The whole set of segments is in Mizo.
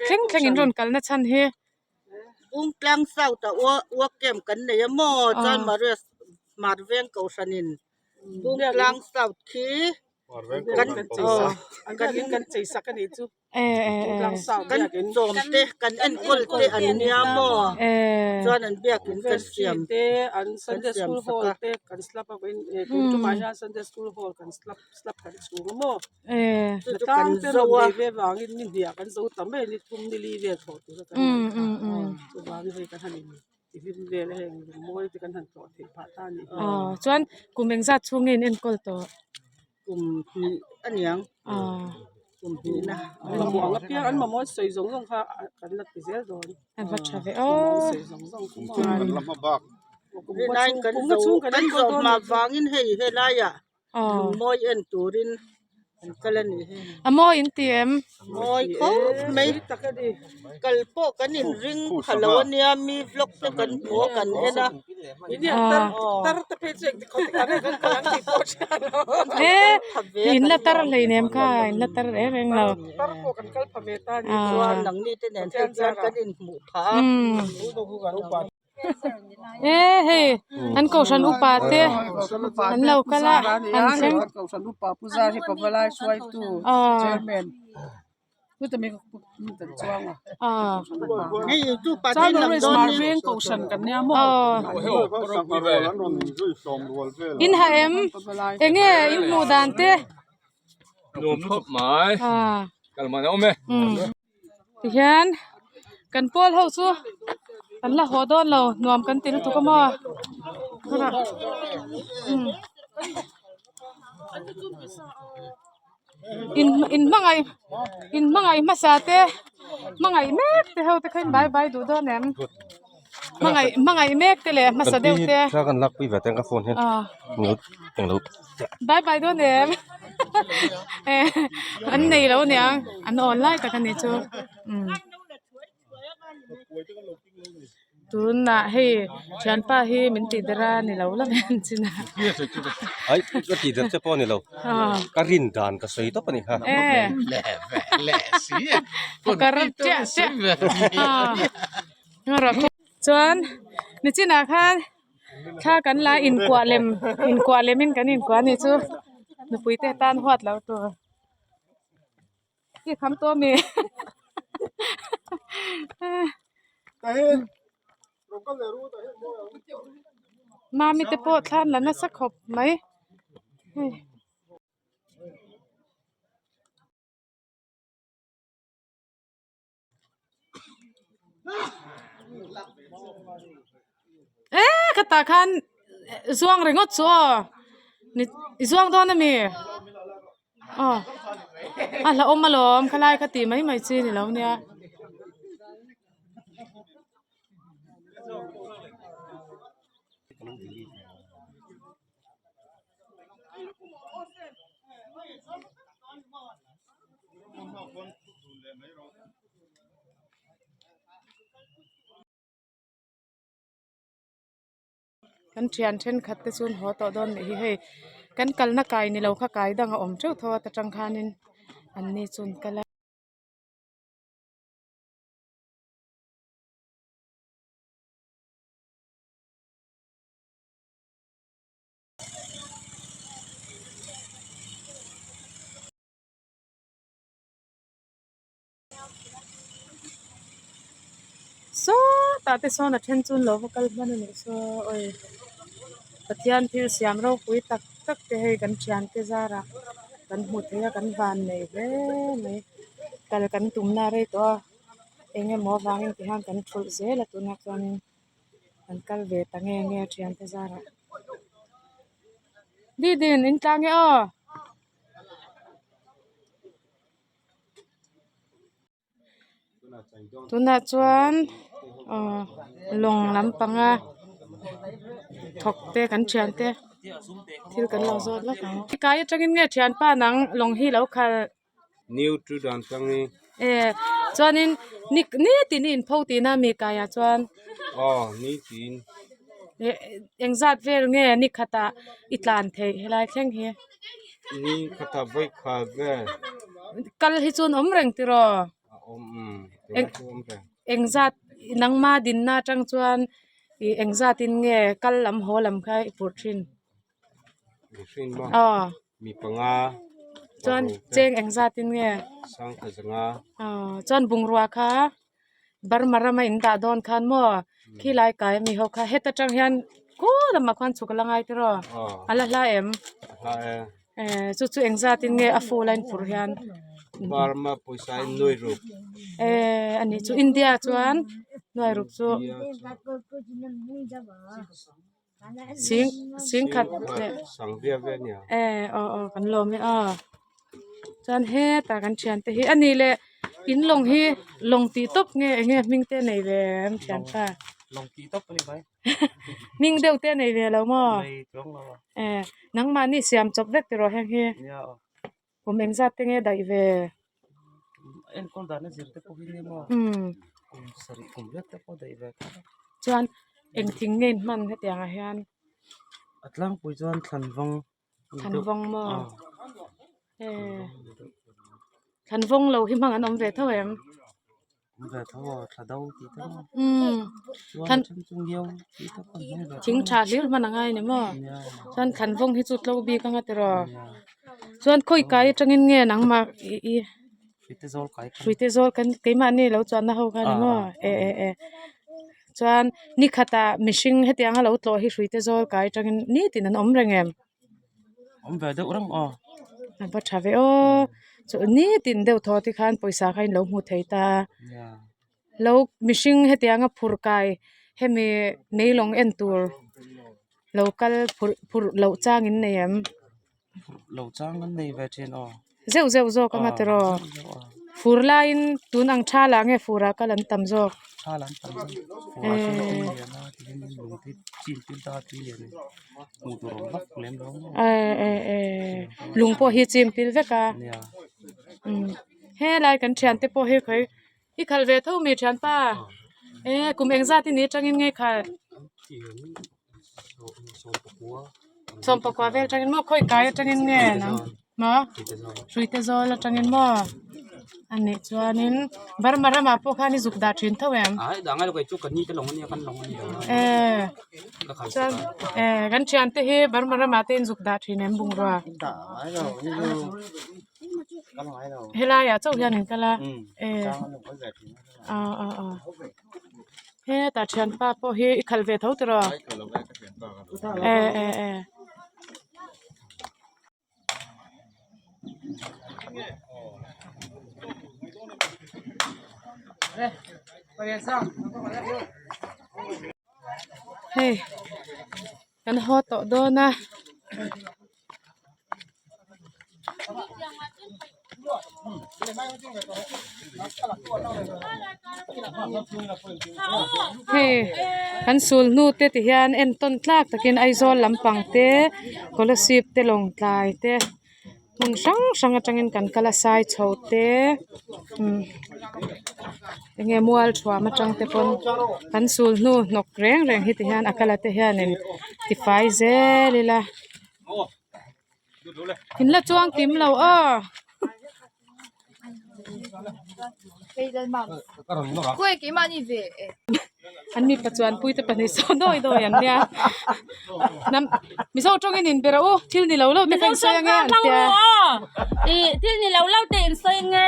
thleng thleng in rawn kalna chhan hi. Bungtlang South ah work camp kan nei a maw chuan Maria Hmar veng kohhran in Bungtlang South khi kan kan in kan chei sak a nih chu kan chawm te kan enkawl te an nia maw chuan an biakin kan siam te an Sunday siam school sak hall a. te kan slap a tun tumah hian Sunday school hall kan slap slap kan chhung a maw Chu chu kan hnatlang te zo rawn a nei ve vangin ni hniah kan zo ta mai a ni thum ni li vel thawh tur a kan ngaih kha chuvangin hei kan han in tihlim vel a heng lungmawi te kan han tlawh theih phah ta a nih hi. Chuan kum engzat chhung nge in enkawl tawh? Kum hnih a niang kum hnih na an mamawh ang apiang an mamawh an sawi zawng zawng kha kan la ti zel dawn a va tha ve mamawh an aw sawi zawng zawng kha maw kan la hma bak rinai kan kum zo chhung kan kan enkawl zawh dawn hma nih chu vangin hei helaiah lungmawi en turin an kal a nih hi a mawi in ti em mawi khawp mai tak a ni kal pawh kan inring pha lo a nia mi vlog te kan hmu a kan en a e in la tar hleinem kha in la tar reng reng lo chuan nangni te nen phei chuan kan inhmuh phah a. E hei an kohhran upa te an lo kal a an thleng aw. In ha em enge in hmuh dan te tihian kan pawl ho chu kan la haw dawn lo nuam kan ti lutuk a maw. In in hmangaih in hmangaih hmasa te hmangaih mek te ho te kha in bai bai duh dawn em hmangaih hmangaih mek te leh hmasa deuh te ah bai bai dawn em an nei lo aniang an awn lai tak a nih chu umm. Tunah hei thianpa hi min tih der a ni lo la mai ang chin a. Ai ka tih der che pawh a ni lo ka rin dan ka sawi tawp a ni kha. Chuan nichinah khan thla kan la inkuah lem inkuah lemin kan inkuah a nih chu nupui te tan huat loh tur. Khi kham tawh ami mami te pawh thla an la nasa khawp mai hei. E khatah khan zuang ringawt chu aw i zuang dawn ami aw a hlauhawm alawm khalai kha tih mai mai chi ni lo nia. Kan thian thenkhat te chu an haw tawh dawn nih hi hei kan kalna kai ni lo kha kai dang a awm teuh tho a ta tang khanin an ni chu an kal a. Sawtah te sawn a then chu an lo va kal hman a nih saw awi Pathian thil siam ropui tak tak te hei kan thiante zarah kan hmu thei a kan van nei hle mai kal kan tumna a rei tawh a eng emaw avangin ti hian kan thulh zel a tunah chuanin. An kal ve ta nge nge a thiante zarah Didin in tlang e aw. Tunah chuan aw lawng lampanga thawk te kan thiante thil kan lo zawt lawk ang. Kai atangin nge thianpa nang lawng hi lo khalh. New chu dan tang i. E chuanin ni ni tin i inpho tihna mi kaiah chuan. Aw ni tin. E engzat vel nge ni khatah i tlan theih helai thleng hi. Ni khatah vawi khat vel. Kal hi chuan awm reng tiraw. A awm um. Eng engzat nangma dinna atang chuan ih engzatin nge kal lam haw lam kha i phurh thin? Aw. Mi panga Chuan cheng engzatin nge? Sangkha zanga. Aw chuan bungrua kha Burma rama in dah dawn khan maw khilai kai ami ho kha heta tang hian khaw lamah khuan chhuk a la ngai tiraw a la hla em? Hla e. Eh chu chu engzatin nge a full a in phurh hian? Burma pawisa in nuai ruk. Eh a nih chu India chuan nuai ruk chu sing singkhat leh eh aw aw kan lawm e aw chuan hetah kan thiante hi a nih leh in lawng hi lawng tih tawp nge eng nge hming te a nei ve em thianpa hming deuh te a nei ve lo maw eh nangmahni siam chawp vek tiraw heng hi kum engzat te nge daih ve. Chuan eng thing nge in hman hetiang ah hian A tlangpui chuan thlan vawng thlan vawng maw eh thlan vawng lo hi hmang an awm ve tho em awm ve tho a thla do tih te maw chuan chuan a then chu ngiau tih te pawh an hmang ve tho thing tha hlir hman a ngai a ni maw chuan thlan vawng hi chu tlo bik anga tiraw chuan khawi kai atangin nge nangmah ih ih hruite zawl kai kha hruite zawl kan keimahni lo chuanna ho kha a ni maw eh eh eh chuan ni khatah mihring hetianga lo tlawh hi hruite zawl kai atangin nitin an awm reng em. Awm ve deuh reng aw. A va tha ve aw chu nitin deuh thaw te khan pawisa kha in lo hmu thei ta lo mihring hetianga phur kai hemi mei lawng en tur lo kal phurh phurh loh chang in nei em. Phurh loh chang an nei ve thin aw. Zeuh zeuh zawk anga tiraw fur laiin tun ang tha lah nge furah kal an tam zawk. Tha lah an tam zawk furah chuan tui lian a tihian lung te chin pil ta tui lian hmuh tur awm vak lem lo maw. Eh eh eh lung pawh hi chim pil vek a helai kan thiante pawh hi khawi i khalh ve tho mi thianpa eh kum engzat i ni atangin nge khalh. Sawmpakua vel atangin maw khawi kai atangin nge nang maw hruite zawl atangin maw a nih chuanin Burma ramah pawh khan i zuk dah thin tho em eh chuan eh kan thiante hi Burma ramah te in zuk dah thin em bungrua helaiah chauh hian in kal a eh ah ah ah. Hetah thianpa pawh hi i khalh ve tho tiraw eh eh eh. Hei kan haw tawh dawn a. Hei kan sul hnu te ti hian entawn tlak takin Aizawl lampang te Kolasib te Lawngtlai te hmun hrang hrang atangin kan kal a sai chho te umm enge mual thuam atang te pawn kan sul hnu hnawk reng reng hi ti hian a kal a te hianin tifai zel ila. In la chuang kim lo aw. An mipa chuanpui te pahnih saw dawi dawi an nia. Nam Mizo tawngin in ber a u thil ni lo lo te kha in sawi ange an tia. Thil ni lo lo te in sawi ange.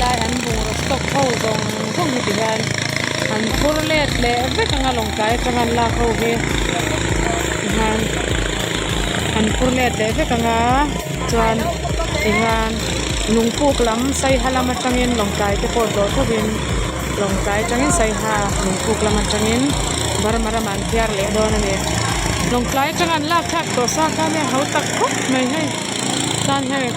Helai an bungraw stock ho zawng zawng hi ti hian an phur let leh vek anga lawngtlai atanga an lak ho hi tihian an phur let leh vek anga chuan tihian lungpuk lam saiha lam atangin lawngtlai te pawh tlawh thovin lawngtlai atangin saiha lungpuk lam atangin burma ramah an phiar leh dawn a ni lawngtlai atanga an lak thlak tawh sa khan hei a ho tak khawp mai hei chuan hei.